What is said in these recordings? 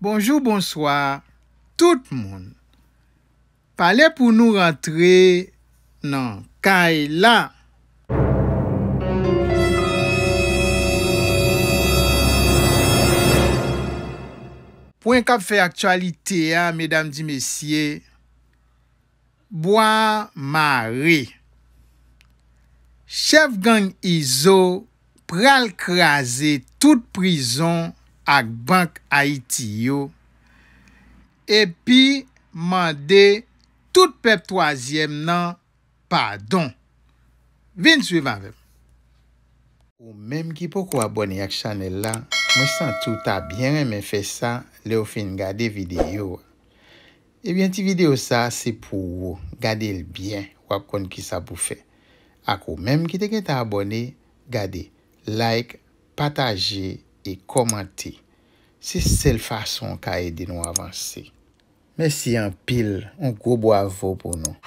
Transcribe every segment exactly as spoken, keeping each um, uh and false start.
Bonjou, bonswa, tout moun. Pale pou nou rantre nan kay la. Pwen k ap fè aktyalite a, medam di mesye, bwa mare. Chèf gang Izo pral kraze tout prizon ak bank Ayiti yo, epi mande tout pèp twazyèm nan padon. Vin swiv avè m. Ou menm ki poko abòne ak chanèl la, mwen santi w ta byen renmen fè sa lè w fin gade videyo a. Ebyen, ti videyo sa a se pou ou. Gade l byen, w ap konn kisa pou fè. Ak ou menm ki te gentan abòne, gade, like, pataje e kòmante. Se sèl fason w ka ede nou avanse. Mèsi anpil, yon gwo bwavo pou nou.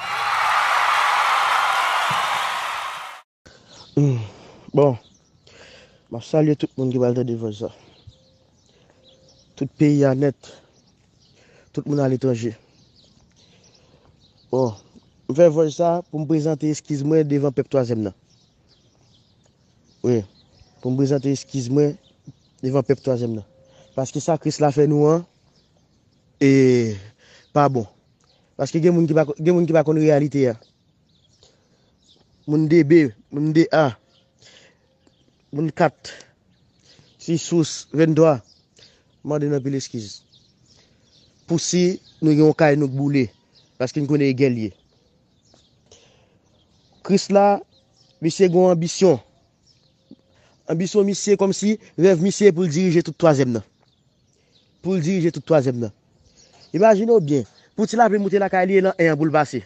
Hmm. Bon, m ap salye tout moun ki pral tande vòj sa. Tout peyi a nèt. Tout moun aletranje. Bon, m fè vòj sa pou m prezante eskiz mwen devan pèp twazyèm nan. Wi, pou m prezante eskiz mwen devan pèp twazyèm nan. Paske sa Kris la fè nou an, e pa bon. Paske gen moun ki pa, gen moun ki pa konn reyalite a. Moun de B, moun de A, moun kat, Sisous, venntwa, mande n anpil eskiz. Pou si nou gen yon kay nou k boule, paske n konnen e gè l ye. Kris la, misye gen yon anbisyon. Anbisyon misye kòmsi rèv misye pou l dirije tout twazyèm nan. Pou l dirije tout twazyèm nan. Imajine w byen, pou ti lapli moute lakay li e nan en an pou l pase.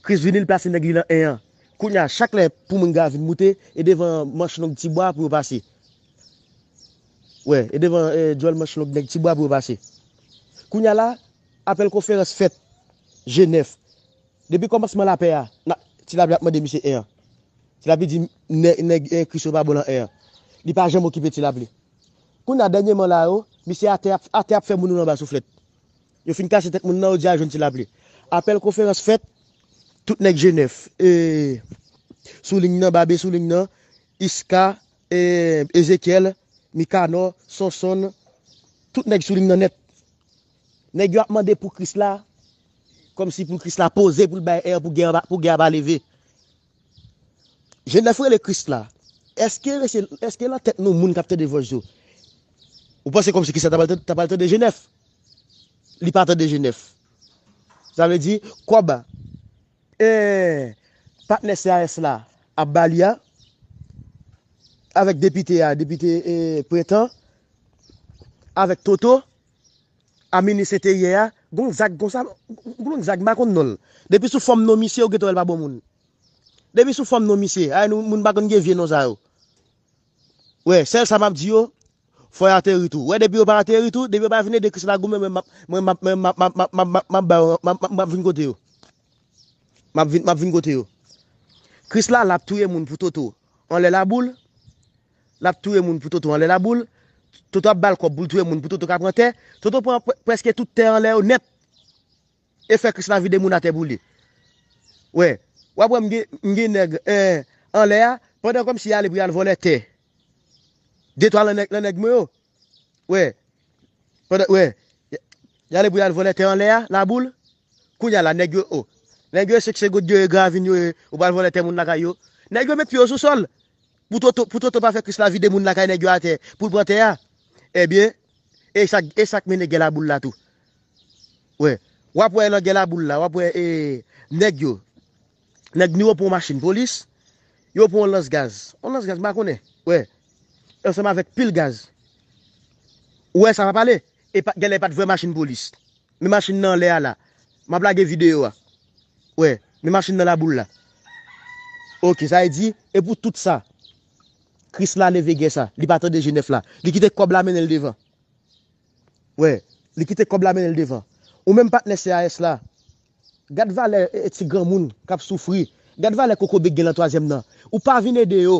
Kris vini, l plase nèg li nan en an. Kounye a, chak lè pou moun ga vin moute, e devan manch long ti bwa pou yo pase. Wè, e devan eh, djòl manch long nèg ti bwa pou yo pase. Kounye a la, apèl konferans fèt Jenèf. Depi kòmansman lapè a, na, ti lapli ap mande misye en an. Ti lapli di nè- nèg eh, Kris yo pa bon nan en an. Li pa janm okipe ti lapli. Kounye a dènyeman la yo, misye atè ap, atè ap fè moun yo anba souflèt. Yo fin kase tèt moun nan, yo di al jwenn ti lapli. Apèl konferans fèt, tout nèg Jenèf, eh, sou liy nan, Babe sou liy nan, Iska, eh, Ezekyèl, Mikanò, Sonsonn, tout nèg sou liy nan nèt. Nèg yo ap mande pou Kris la, kòmsi pou Kris la poze pou l bay èr pou gè a pa, pou gè a pa leve. Jenèf rele Kris la. Èske, èske nan tèt nou moun k ap tande vòj yo? Ou panse kòmsi Kris la ta pral tande, ta pral tande Jenèf? Li pa tande Jenèf. Sa vle di, kòb eh, patnè C A S la ap ba li a, avèk depite a, depite eh, Prentan, avèk Toto, a minis enteryè a, gon zag konsa, gon zag m pa konn non l. Depi sou fòm non misye, ou gentan wè l pa bon moun. Depi sou fòm non misye, ay nou moun pa konn gen vye non sa yo. Wè, sèl sa m ap di yo, fò y ateri tou. Wè, depi yo pa ateri tou, depi yo pa vin ede Kris la goumen, mwen m ap, mwen m ap, mwen m ap, m ap, m ap, m ap, m ap, m ap, m ap vin kote yo. M ap vin, m ap vin kote yo. Kris la, l ap touye moun pou Toto anlè laboul. L ap touye moun pou Toto anlè laboul. Toto ap ba l kòb pou l touye moun pou Toto ka pran tè. Toto pran pre- prèske tout tè anlè yo nèt. E fè Kris la vide moun atè pou li. Wè, w ap wè m gen, m gen nèg eh, anlè a, pandan kòmsi y ale pou y al vòlè tè. De twa lan nèg, lan nèg mwen yo. Wè, pandan, wè, y- y ale pou y al vòlè tè anlè a, laboul. Kounye a la, nèg yo, o. Nèg yo, se se goud yo, e gravin yo, e, ou pral vòlè tè moun lakay yo. Nèg yo met pye yo sou sòl. Pou Toto, pou Toto pa fè Kris la vide moun lakay nèg yo atè, pou l pran tè a. Ebyen, e sa, e sa k mennen gè laboul la tou. Wè, w ap wè nan gè laboul la, w ap wè e, nèg yo. Nèg nou yo pran yon machin polis, yo pran yon lans gaz. Yon lans gaz, m pa konnen. Wè, ansanm avèk pil gaz. Ou wè sa pa pale? E pa, genlè e pa t vrè machin polis. Men machin nan anlè a la. M ap lage videyo a. Wè, men machin nan laboul la. Oke, sa vle di, e pou tout sa, Kris la leve gè sa. Li pa tande Jenèf la. Li kite kòb la mennen l devan. Wè, li kite kòb la mennen l devan. Ou menm patnè C A S la, gad valè e, e, ti granmoun k ap soufri. Gad valè kokobe k gen lan twazyèm nan. Ou pa vin ede yo.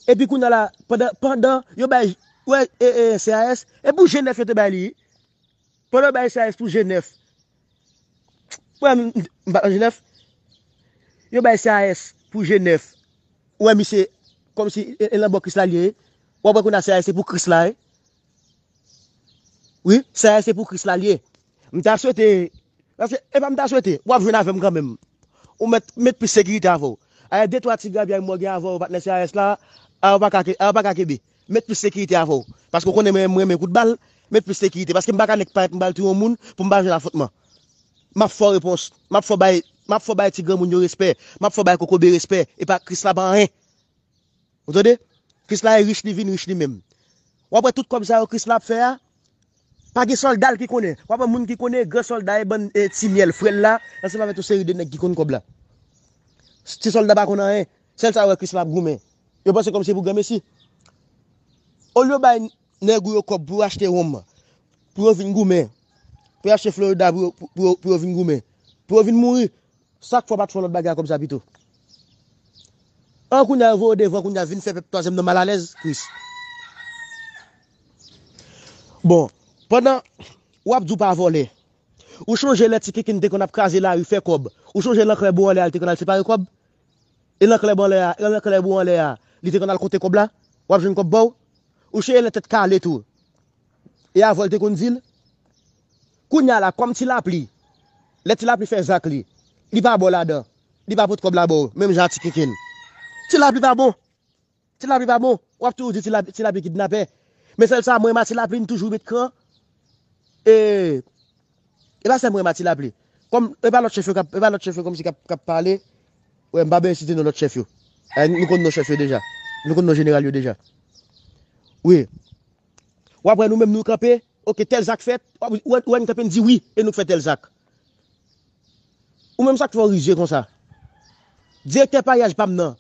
Epi kounye a la, pandan, pandan yo bay Ou wè, e, e, C A S, e pou G nèf yo te bay li. Pandan yo bay C A S pou G nèf. Ou wè, m, m pa nan G nèf. Yo bay C A S pou G nèf. Ou wè, misye, kòmsi, e, e nan bò Krisla li ye. W ap wè kounye a C A S se pou Krisla, wi. Wi, C A S se pou Krisla li ye. M ta swete, paske, e pa m ta swete, w ap jwenn avè m kanmenm. Ou mèt, met plis sekirite avè w. Ayè, de twa ti grapyay mwen gen avè w, patnè C A S la, a yo pa ka ke-, a yo pa ka kenbe. Met plis sekirite avè w. Paske w konnen mwen, mwen renmen kout bal, met plis sekirite. Paske m pa ka nèk parèt m pral touye yon moun pou m pa jwenn afwontman. M ap fè w repons, m ap fè w bay, m ap fè w bay ti granmoun yo respè, m ap fè w bay kokobe respè, e pa Krisla pa anyen. Ou tande? Krisla e rich, li vin rich li menm. W ap wè tout kòb sa yo Krisla ap fè a, pa gen sòlda l ki konnen. W ap wè moun ki konnen, gran sòlda e bann, e, ti myèl, frè l la, ansanm avèk yon seri de nèg ki konn kòb la. Ti sòlda pa konn anyen. Sèl sa yo wè Krisla ap goumen. Yo panse kòmsi se pou granmesi. Olye yo bay nèg ou yo kòb pou yo achte wonm, pou yo vin goumen, pou yo achte Florida, pou yo, pou, pou yo, pou yo vin goumen, pou yo vin mouri. Sa k fè w pa t fè yon lòt bagay ak kòb sa pito? An, kounye a yo voye w devan, kounye a vin fè pèp twazyèm nan malalèz, Kris. Bon, pandan w ap di w pa vòlè, ou chonje lè Ti Kenken te konn ap kraze lari fè kòb? Ou chonje lan klèb ou anlè a, li te konn al separe kòb? E lan klèb anlè a, e lan klèb ou anlè a, li te konn al konte kòb la? W ap jwenn kòb ba w? Ou chonje lè Tèt Kale tou? E avè w l te konn di l? Kounye a la, kòm Ti Lapli, lè Ti Lapli fè zak li, li pa ba w ladan, li pa pot kòb la ba w, menm jan a Ti Kenken. Ti Lapli pa bon. Ti Lapli pa bon. W ap toujou di Ti Lapli, Ti Lapli kidnapè. Men sèl sa, mwen renmen a Ti Lapli, m toujou met kran. E, e pa sèl mwen renmen a Ti Lapli. Kòm, e pa lòt chèf yo k ap, e pa lòt chèf yo kòmsi k ap, k ap pale. Wè, m pa bezwen site non lòt chèf yo. Eh, nou konn non chèf yo deja. Nou konn non jeneral yo deja. Wi. W ap wè nou menm nou kanpe, oke, tèl zak fèt, w ap, w wè, w wè n kanpe, n di wi, e nou k fè tèl zak. Ou menm sa k fè w rizye konsa? Direktè pariyaj pa m nan.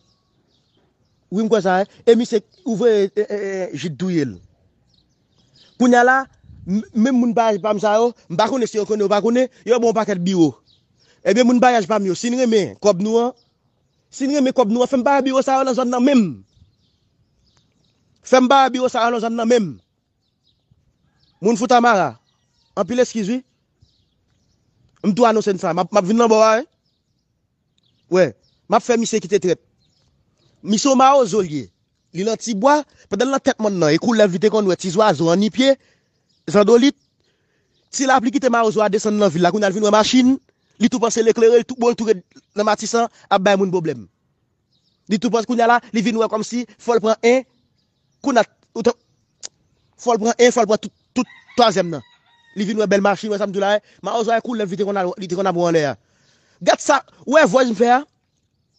Wi, m kwè sa, wi. E misye, ou voye, e, e, e, Jid touye l. Kounye a la, m, menm moun pariyaj pa m sa yo, m pa konnen si yo konnen ou pa konnen, yo ba w yon pakèt biwo. Ebyen, moun pariyaj pa m yo, si n renmen kòb nou an, si n renmen kòb nou an, fè m pa wè biwo sa yo nan zòn nan menm. Fè m pa wè biwo sa yo nan zòn nan menm. Moun Foutamara, anpil eskiz, wi. M tou anonse n sa, m ap, m ap vin nan bò a, wi. Wè, m ap fè misye kite trèt. Misye yon mawozo l ye. Li nan ti bwa, pandan l nan tèt mòn nan, e koulèv li te konn wè, ti zwazo, annipye, zandolit. Ti Lapli kite mawozo a desann nan vil la, kounye a l vin wè machin, li tou panse l eklere, li tou, bon, l tou ret nan Matisan, ap bay moun pwoblèm. Li tou panse kounye a la, li vin wè kòmsi, fò l pran en, kounye a, ou tan-, fò l pran en, fò l pran tout, tout twazyèm nan. Li vin wè bèl machin, wè sa m di w la, wè, mawozo a e koulèv li te konn al, li te konn ap wè anlè a. Gad sa, ou wè vòj m fè a?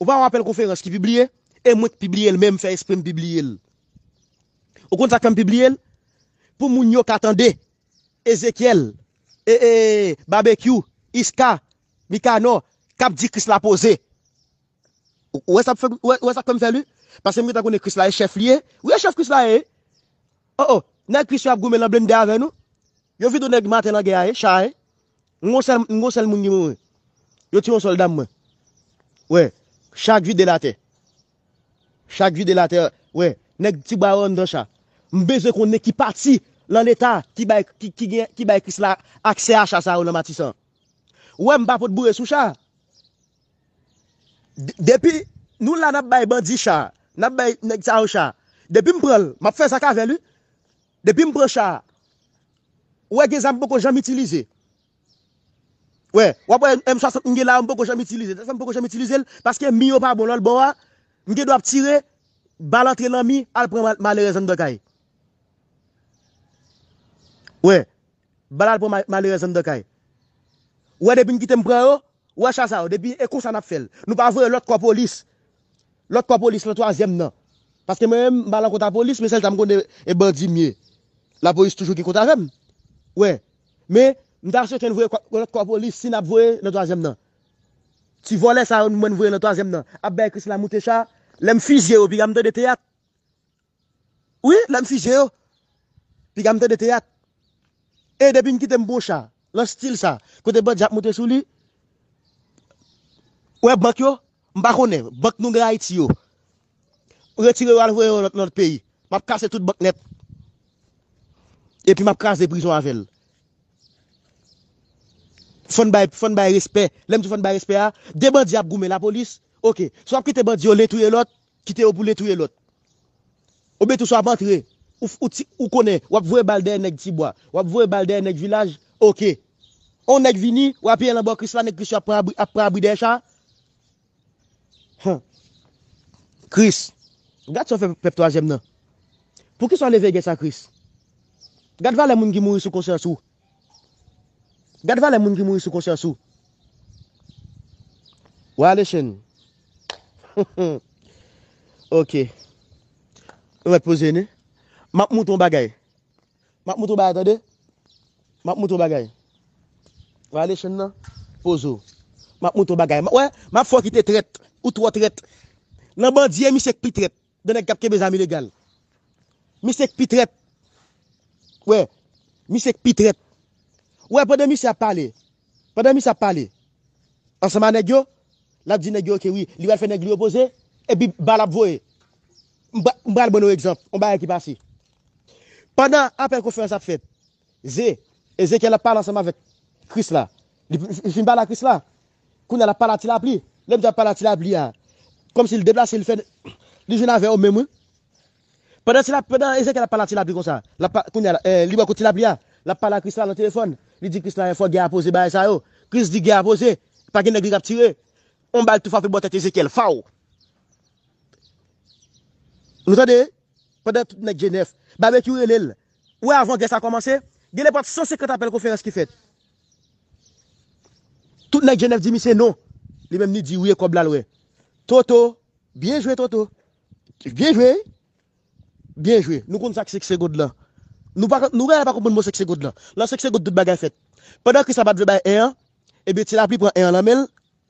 Ou pa wè apèl konferans ki pibliye? E mwen k pibliye l, men m fè espre m pibliye l. Ou konn sa k fè m pibliye l? Pou moun yo ka tande. Ezekyèl, e, e, Babekyou, Iska, Mikanò, k ap di Krisla poze. Ou, ou wè sa k fè, ou wè, ou wè sa k fè m fè l, wi? Paske m gentan konnen Krisla e chèf li ye. Wi, e chèf Krisla ye. O, o, nèg Kris yo ap goumen nan blende avè nou. Yo vide yon nèg maten nan gè a, e, cha, e. M gon sèl, m gon sèl moun ki mouri. Yo tiye yon sòlda m, mwen. Wè, cha k vide l atè. Cha k vide l atè, wè, nèg ti bwa yo anndan cha. M bezwen konnen ki pati lan Leta ki bay, ki, ki gen, ki bay Krisla aksè a cha sa yo nan Matisan. Wè, m pa pot boure sou cha. D-, depi nou la n ap bay bandi cha, n ap bay nèg sa yo cha. Depi m pran l, m ap fè zak avè l, wi. Depi m pran cha, ou wè gen zam m poko janm itilize. Wè, w ap wè M swasant m gen la, m poko janm itilize. Sa fè m poko janm itilize l, paske mi yo pa bon lòt bò a, m gen dwa ap tire, bal antre nan mi, al pran mal-, malerèz anndan kay. Wè, bal al pran ma-, malerèz anndan kay. Ou wè depi m kite m pran yo, ou wè cha sa yo, depi e konsa n ap fè l. Nou pa voye lòt kò polis. Lòt kò polis lan twazyèm nan. Paske mwen menm, m pa lan kont a polis, men sèl sa m konnen e bandi m ye. Lapolis toujou gen kont avè m. Wè. Men, m ta swete n voye kò, lòt kò polis, si n ap voye nan twazyèm nan. Ti vòlè sa yo, mwen n voye nan twazyèm nan. Ap bay Krisla moute cha. Lè m fizye yo, piga m tande teyat. Wi, lè m fizye yo, piga m tande teyat. E depi m kite m pran cha, lan stil sa, kote bandi ap moute sou li, wè bank yo, m pa konnen, bank nou gen Ayiti yo. Retire yo al voye yo nan lòt, nan lòt peyi. M ap kase tout bank nèt. Epi m ap kraze prizon avè l. Fò n bay, fò n bay respè. Lè m di fò n bay respè a, de bandi ap goumen lapolis. Oke. Si w ap kite bandi yo len touye lòt, kite yo pou len touye lòt. Oubyen tou si w ap antre, ou, ou, ti, ou konnen, w ap voye bal dèyè nèg Tibwa, w ap voye bal dèyè nèg vilaj, oke. On nèg vini, w apiye l anba Kris la, nèg Kris yo ap pran abri, ap pran abri dèyè cha. Hum. Kris, gad sa w fè pèp twazyèm nan. Poukisa w leve gè sa, Kris? Gad valè moun ki mouri sou konsyans ou. Gad valè moun ki mouri sou konsyans ou. Wale chen. Oke. Ou mèt poze, ne? M ap montre yon bagay. M ap montre w bagay, tande. M ap montre w bagay. Wale chen nan. Poze w. M ap montre w bagay. M, wè, m ap fè w kite trèt. Ou twò trèt. Nan bandi, e misye k pi trèt. De nèg k ap kenbe zam ilegal. Misye k pi trèt. Wè, misye k pi trèt. Wè, pandan misye ap pale, pandan misye ap pale ansanm a nèg yo, l ap di nèg yo, oke, wi, li pral fè nèg li yo poze, epi bal ap voye. M pra-, m pral ban nou egzanp, yon bagay ki pase. Pandan apèl konferans ap fèt, Ze, Ezekyèl ap pale ansanm avèk Kris la. Li, li fin pale a Kris la. Kounye a l ap pale a Ti Lapli. Lè m di ap pale a Ti Lapli a, kòmsi l deplase, l fè, li vin avè yo menm, wi. Pandan Ti Lap-, pandan Ezekyèl ap pale a Ti Lapli konsa, l ap pa-, kounye a la, eh, li bò kot Ti Lapli a, l ap pale a Kris la nan telefòn. Li di Kris la, fò gè a poze bagay sa yo. Kris di gè a poze. Pa gen nèg li k ap tire. On bal tou frape bò tèt Ezekyèl. Faw! Nou tande? Pandan tout nèg G nèf, Babekyou rele l. Ou wè avan gè sa kòmanse, gen nenpòt san senkant apèl konferans ki fèt. Tout nèg G nèf di misye non. Li menm li di wi e kòb la l wè. Toto, byen jwe Toto. Byen jwe. Byen jwe. Nou konn sa k senk segond lan. Nou pa, nou genlè pa konprann mo senk segond lan. Nan senk segond tout bagay fèt. Pandan Kris la pa t vle bay en an, ebyen Ti Lapli pran en an nan men l,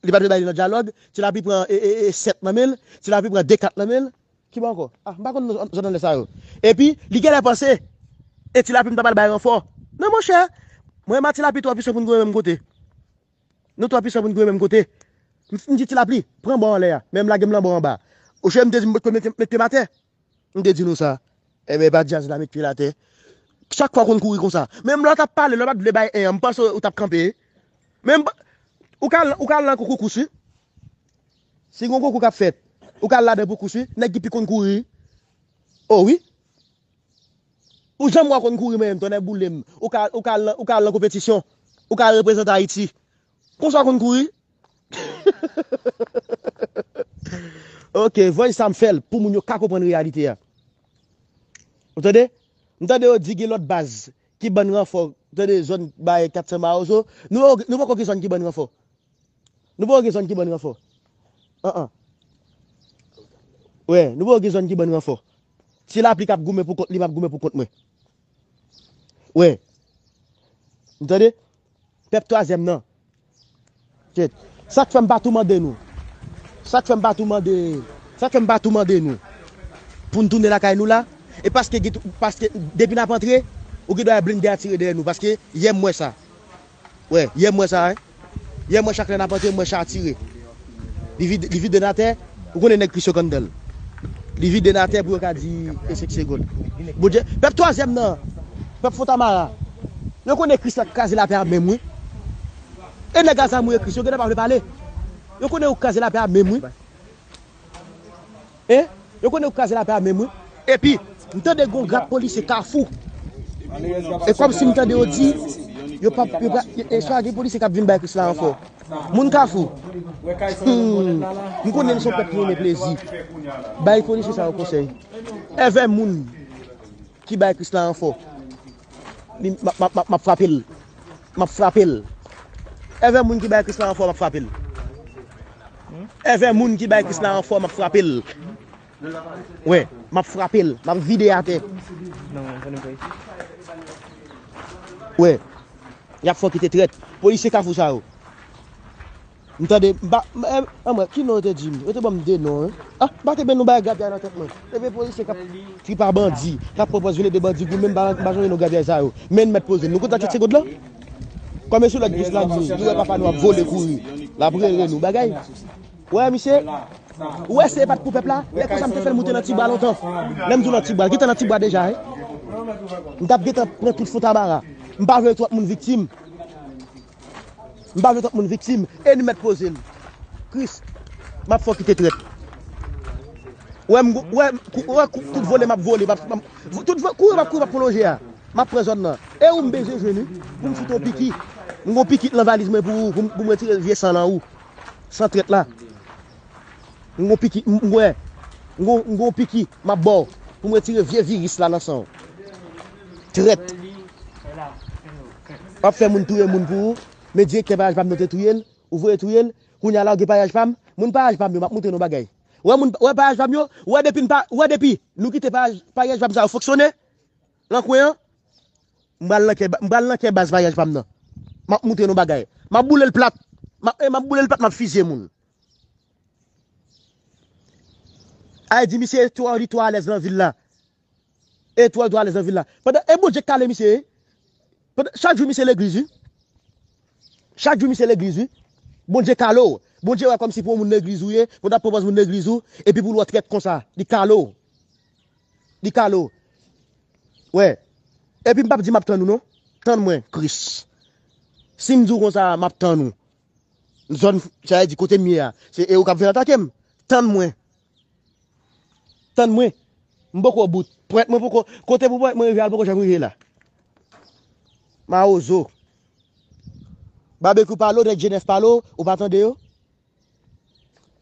li pa t vle bay li nan dyalòg, Ti Lapli pran e, e, e, sèt nan men l, Ti Lapli pran de kat nan men l. Ki bò ankò? Ah, m pa konn zòn anlè sa yo. Epi, li genlè panse, e Ti Lapli m ta pral bay ranfò. Non, monchè, mwen menm a Ti Lapli twò pwisan pou n goumen menm kote. Nou twò pwisan pou n goumen menm kote. M, m di Ti Lapli, pran bò anlè a, men m lage m nan bò anba. Oche m te di m mete, mete m atè. M te di nou sa. Enben, e pa djaz la met pye l atè. Chak fwa w konn kouri konsa. Menm lè w t ap pale, lè w pa t vle bay en an, m panse w t ap kanpe. Menm, ou ka, ou ka al nan konkou kous, wi. Si gen yon konkou k ap fèt, ou ka al ladan pou kous, wi. Nèg ki pi konn kouri. O wi. Ou janm wè w konn kouri menm, tonnè boule m. Ou ka, ou ka al nan, ou ka al nan konpetisyon. Ou ka al reprezante Ayiti. Konsa w konn kouri? Ok, voice sa m fè l pou moun yo ka konprann reyalite a. Ou tande? M tande yo di gen lòt baz ki ban ranfò, tande zòn bay kat san Mawozo. Nou, nou poko gen zòn ki ban ranfò. Nou poko gen zòn ki ban ranfò. An an. Wè, nou poko gen zòn ki ban ranfò. Ti Lapli k ap goumen pou kont li, m ap goumen pou kont mwen. Wè. Ou tande? Pèp twazyèm nan. Kèt. Sa k fè m pa tou mande nou. Sa k fè m pa tou mande. Sa k fè m pa tou mande nou. Pou n tounen lakay nou la. E paske, gen tou- paske depi n ap antre, ou gen dwa blende a tire dèyè nou. Paske yè m wè sa. Wè, yè m wè sa, wi. Yè m wè chak lè n ap antre, m wè cha tire. Li vide, li vide n atè, ou konnen nèg Kris yo k anndan l. Li vide n atè pou yo ka di e senk segonn. Bondye, pèp twazyèm nan, pèp Fontamara, yo konnen Kris la k kraze lapè a menm, wi. E nèg a zam ou e Kris, yo genlè pa vle pale. Yo konnen yo k kraze lapè a menm, wi. Hein? Yo konnen yo k kraze lapè a menm, wi. Epi, m tande gon grap polisye Kafou. E kòmsi m tande yo di, yo p ap, yo pa, e, e swa gen polisye k ap vin bay Kris la ranfò. Moun Kafou. Hmm. M konnen n se yon pèp ki renmen plezi. Bay polisye sa yo konsèy. Èvè moun ki bay Kris la ranfò. Li, m ap, m ap, m ap, m ap frape l. M ap frape l. Èvè moun ki bay Kris la ranfò, m ap frape l. Èvè moun ki bay Kris la ranfò, m ap frape l. Wè, m ap frape l. M ap vide atè. Wè. Y ap fè w kite trèt. Polisye Kafou sa yo. M tande, m pa, m, eh, anmwey, ki non yo te di m? Yo te ban m de non, wi. Ah, m pa te byen nou bay grapyay nan tèt mwen. Epi polisye k ap trip a bandi, k ap pran pòz vin ede bandi goumen, m pa, m pa sonje non grapyay sa yo. Men n mèt poze. Nou konn sa k fèt se kout lan? Kòm e sou lòt bous la, nou, nou wè papa nou ap vole kouri. L ap rere nou. Bagay. Wè, misye. Ou wè, se pa t pou pèp la. Lè konsa m te fè l moute nan tibwa lontan. Lè m di w nan tibwa, gentan nan tibwa deja, wi. M t ap gentan pran tout Fontabara. M pa vle twòp moun viktim. M pa vle twòp moun viktim. E nou mèt poze l. Kris, m ap fè w kite trèt. Wè, m, wè, kou- wè, kou- tout vole m ap vole. M ap, m ap- tout vo- kouri m ap kouri m ap pran lonje a. M ap pran zòn nan. E ou m bezwen jwenn wi. Pou m fout yon piki. M gon piki nan valiz mwen pou ou, pou m, pou m retire vye san nan ou. San trèt la. M gon piki, m, m, wè. M gon, m gon piki, m ap ba w. Pou m retire vye viris la nan san w. Trèt. W ap fè moun touye moun pou ou. Men direktè payaj pa m nan te touye l. Ou voye touye l. Kounye a la, w gen payaj pa m. Moun payaj pa m yo, m ap montre nou bagay. Wè moun, wè payaj pa m yo. Wè depi n pa, wè depi nou kite payaj, payaj pa m sa yo fonksyone. Nan kwen an. M pral nan kè, m pral nan kè baz payaj pa m nan. M ap montre nou bagay. M ap boule l plat. M ap, e, m ap boule l plat, m ap fizye moun. Ay di misye twò, li twò alèz nan vil la. E twò, li twò alèz nan vil la. Pandan, e Bondye k kale misye, wi. Pandan, chak jou misye legliz, wi. Chak jou misye legliz, wi. Bondye kale w. Bondye wè kòmsi pou yon moun legliz ou ye, pou w t ap pwopòz moun legliz ou, epi pou l wè w trèt konsa, li kale w. Li kale w. Wè. Epi m p ap di m ap tann ou non. Tann mwen, Kris. Si m di w konsa, m ap tann ou. Zòn, sa vle di kote m ye a. Se e ou k ap vin atake m. Tann mwen. Tann mwen. M poko bout. Pwent mwen poko. Kote pou pwent mwen rive a, l poko janm rive la. Mawozo. Babekyou pale w, nèg Jenèf pale w, ou pa tande yo?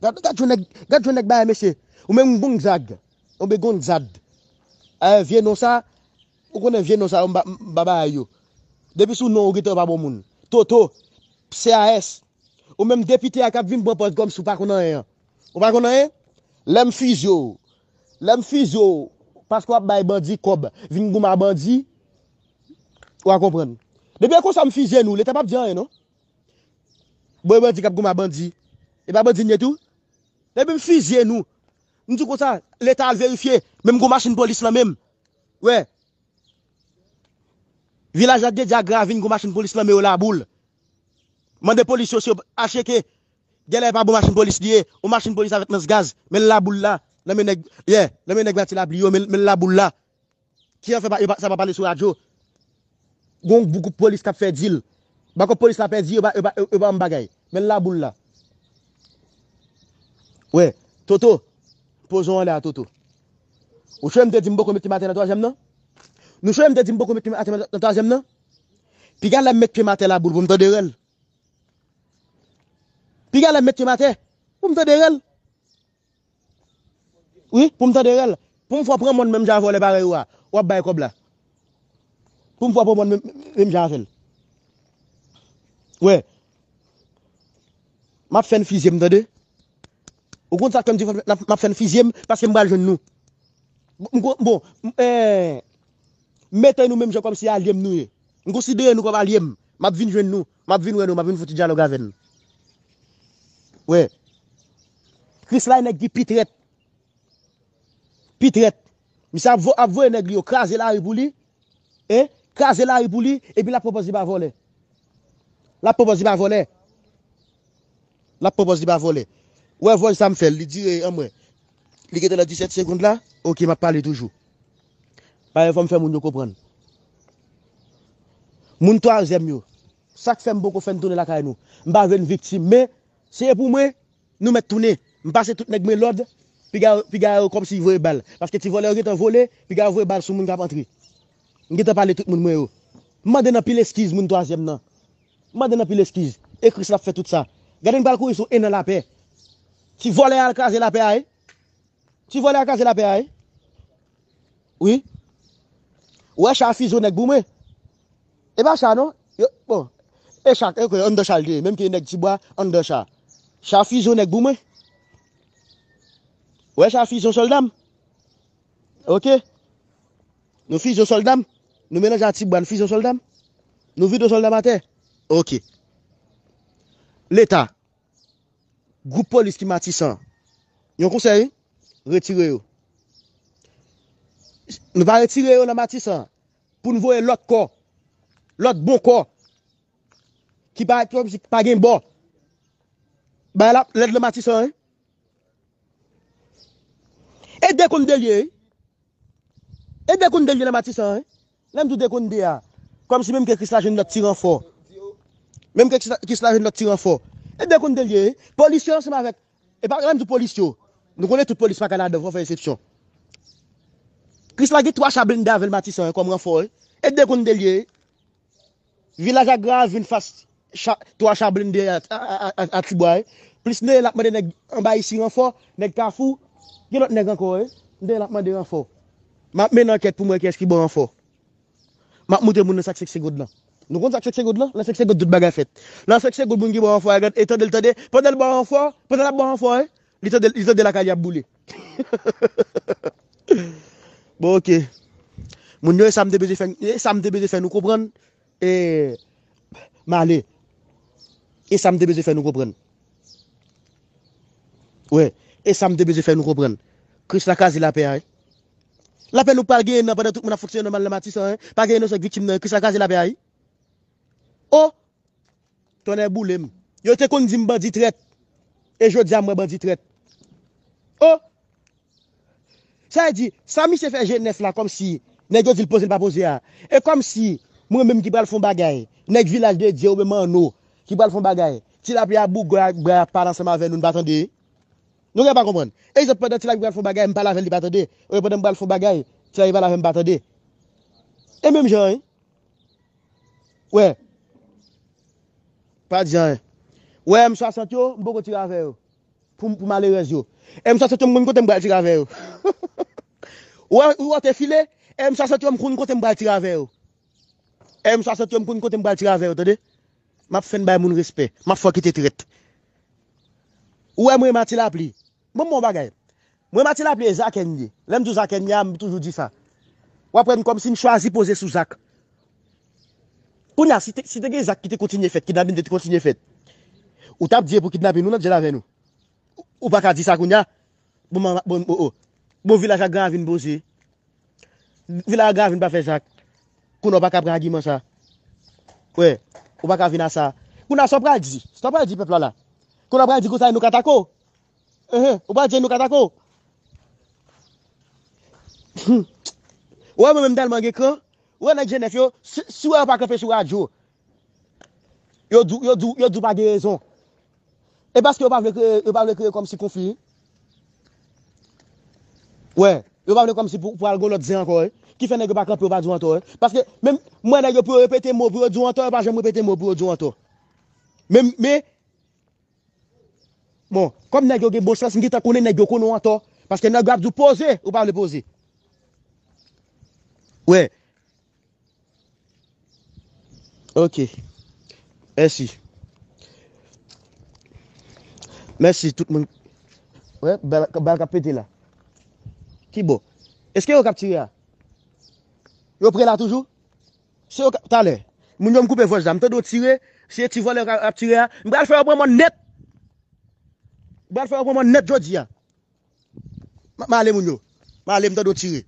Gad, gad jan nèg, gad jan nèg bagay, mesye. Ou menm Gonzag. Ou be Gonzag. Eh, vye non sa, ou konnen vye non sa, m ba, m ba bagay yo. Depi sou non, ou gentan pa bon moun. Toto, C A S. Ou menm depite a k ap vin pran pòz kòmsi w pa konn anyen an. Ou pa konn anyen? Lè m fizye w, lè m fizye w, paske w ap bay bandi kòb, vin goumen a bandi, w a konprann. Depi e konsa m fizye nou, Leta p ap di anyen non. Bon, e bandi k ap goumen a bandi. E pa bandi n ye tou? Depi m fizye nou, m di w konsa, Leta al verifye, menm gon machin polis lan menm. Wè. Vilaj Ladedye ak Gravin, gon machin polis lan men yo Laboul. Mande polis yo si yo acheke. Genlè e pa bon machin polis li ye. Yon machin polis avèk lans gaz. Men l Laboul la. Nan men nèg, yeah, nan men nèg Mati Lapli yo, men, men l Laboul la. Ki an fè pa, yo pa, sa pa pale sou radyo. Gon gwoup polis k ap fè dil. Bakòp polis la pèdi, yo pa, yo pa, yo pa yon bagay. Men l Laboul la. Wè, Toto. Poze w anlè a, Toto. Ou sonje m te di m poko met pye m atè nan twazyèm nan? Nou sonje m te di m poko met pye m atè nan twazyèm nan? Piga lè m met pye m atè Laboul pou m tande rèl. Piga lè m met pye m atè pou m tande rèl. Wi, pou m tande rèl. Pou m fè w pran mòn menm jan a vòlè parèy ou a. W ap bay kòb la. Pou m fè w pran mòn menm, menm jan avè l. Wè. M ap fè n fizye m, tande. Ou konn sa k fè m di fò n, n ap, m ap fè n fizye m, paske m pral jwenn nou. M kon, bon, m, eh, mete nou menm jan kòmsi alye m nou ye. M konsidere nou kòm alye m. M ap vin jwenn nou. M ap vin wè nou. M ap vin fouti dyalòg avè n. Wè. Krisla e nèg ki pi trèt. Pi trèt. Misye ap vo-, ap voye nèg li yo kraze lari pou li. Hein? Kraze lari pou li. Epi l ap pran pòz li pa vòlè. L ap pran pòz li pa vòlè. L ap pran pòz li pa vòlè. Ou wè vòj sa m fè l, li dire anmwey. Li gentan nan disèt segonn la. Oke, m ap pale toujou. Paske fò m fè moun yo konprann. Moun twazyèm yo. Sa k fè m poko fè n tounen lakay nou? M pa vle n viktim, men se pou mwen, nou mèt tounen. M pase tout nèg mwen lòd, piga, piga yo kòmsi voye bal. Paske ti vòlè yo gentan vole, piga yo voye bal sou moun k ap antre. M gentan pale tout moun mwen yo. M mande n anpil eskiz moun twazyèm nan. M mande n anpil eskiz. E Kris l ap fè tout sa. Gade n pral kouri sou en an lapè. Ti vòlè a al kraze lapè a, wi. Ti vòlè a al kraze lapè a, wi. Wi. Ou wè cha a fizye nèg pou mwen. E pa cha non. Yo, bon. E cha, e, anndan cha l te ye. Menm ke nèg Tibwa, anndan cha. Cha fizye nèg pou mwen. Ou wè cha fizye sòlda m. Oke. Nou fizye sòlda m. Nou melanje a Tibwa, n fizye sòlda m. Nou vide sòlda m atè. Oke. Leta. Gwoup polis ki Matisan. Yon konsèy, retire yo. Nou pa retire yo nan Matisan pou n voye lòt kò, lòt bon kò, ki pa, ki pa gen bò. Bagay la lèd nan Matisan, wi. E de konn de l ye, wi. E de konn de l ye nan Matisan, wi. Lè m di w de konn de a, kòmsi menm ke Krisla jwenn lòt ti ranfò. Menm ke Krisla, Krisla jwenn lòt ti ranfò. E de konn de l ye, wi. Polis yo ansanm avèk, e pa, lè m di w polis yo, nou konnen tout polis pa ka ladan, fò fè eksepsyon. Krisla gen twa cha blende avè l Matisan, wi, kòm ranfò, wi. E de konn de l ye, wi. Vilaj ak Gran Ravin fas cha, twa cha blende a, a, a, a, a Tibwa, wi. Plis Neye l ap mande nèg anba isi ranfò, nèg Kafou, gen lòt nèg ankò, wi. Neye l ap mande ranfò. M ap mennen ankèt pou m wè kiyès ki ba w ranfò. M ap moutre moun nan sa k senk segonn lan. Nou konn sa k senk segonn lan? Nan senk segonn tout bagay fèt. Nan senk segonn moun ki ba w ranfò a, gad, e tande l tande. Pandan l ba w ranfò, pandan l ap ba w ranfò, wi. Li tande, li tande lakay li ap boule. Bon, oke. Moun yo, e sa m te bezwen fè, e sa m te bezwen fè nou konprann. E m ale. E sa m te bezwen fè nou konprann. Wi, e sa m te bezwen fè nou konprann. Krisla kraze lapè a, wi. Lapè nou pral genyen nan pandan tout moun ap fonksyone nòmal nan Matisan, wi. Pa gen inosan k viktim nan, wi. Krisla kraze lapè a, wi. O! Tonnè boule m. Yo te konn di m bandi trèt. E jodi a m wè bandi trèt. O! Sa vle di, sa misye fè G nèf la kòmsi nèg yo di l poze l pa poze a. E kòmsi mwen menm ki pral fè yon bagay, nèg Vilaj de Dye oubyen Manno ki pral fè yon bagay, Ti Lapli a bougay ak bra ap pale ansanm avè nou, n pa tande. Nou gen pa konprann. Egzanp, pandan Ti Lapli pral fè yon bagay, m pale avè l, li pa tande. Oubyen pandan m pral fè yon bagay, Ti Lapli pale avè m, m pa tande. E menm jan, wi. Wè. Pa di anyen. Wè, M swasant yo, m poko tire avè yo. Pou, pou malerèz yo. M swasant yo, m konn kote m pral tire avè yo. Ou wè, ou wè te file, M swasant yo, m konn kote m pral tire avè yo. M swasant yo, m konn kote m pral tire avè yo, tande? M ap fè n bay moun respè. M ap fè w kite trèt. Ou wè mwen Mati Lapli. Bon, bon bagay. Mwen Mati Lapli e Zakè m ye. Lè m di w Zakè m ye a, m toujou di sa. W ap wè m kòmsi m chwazi poze sou Zak. Kounye a, si te, si te gen Zak ki te kontinye fèt, kidnapin te kontinye fèt, ou t ap di e pou kidnapin ou nan dyèl avè nou. Ou pa ka di sa kounye a. Bon, bon, bon, bon, bon, Vilaj ak Gran Ravin poze. Vilaj ak Gran Ravin pa fè Zak. Kounye a ou pa ka pran agiman sa. Wè, ou pa ka vin a sa. Kounye a sa w pral di. Sa w pral di pèp la la. Kounye a w pral di konsa e nou ka atake w. Enhen, ou pral di e nou ka atake w. Ou wè mwen menm tèlman gen kran. Ou wè nèg G nèf yo, si, si w wè yo pa kanpe sou radyo, yo di w, yo di w, yo di w pa gen rezon. E paske yo pa vle kreye, yo pa vle kreye kòmsi konfli. Wè, yo pa vle kòmsi pou, pou al gon lòt zen ankò, wi. Ki fè nèg yo pa kanpe, yo pa di w antò, wi. Paske menm, m wè nèg yo pou yo repete mo, pou yo di w antò, yo pa janm repete mo, pou yo di w antò. Men, men, bon, kòm nèg yo gen bon sans, m gentan konnen nèg yo konnen w antò. Paske nèg yo ap di w poze, ou pa vle poze. Wè. Ok. Mèsi. Mèsi tout moun. Wè, bal, bal k ap pete la. Ki bò? Èske yo k ap tire a? Yo pre la toujou? Se yo k ap, talè. Moun yo m koupe vòj la. M tande yo tire. Se ti vòlè yo k ap tire a. M pral fè yo pran mòn nèt. M pral fè yo pran mòn nèt jodi a. M, m ale moun yo. M ale m tande yo tire.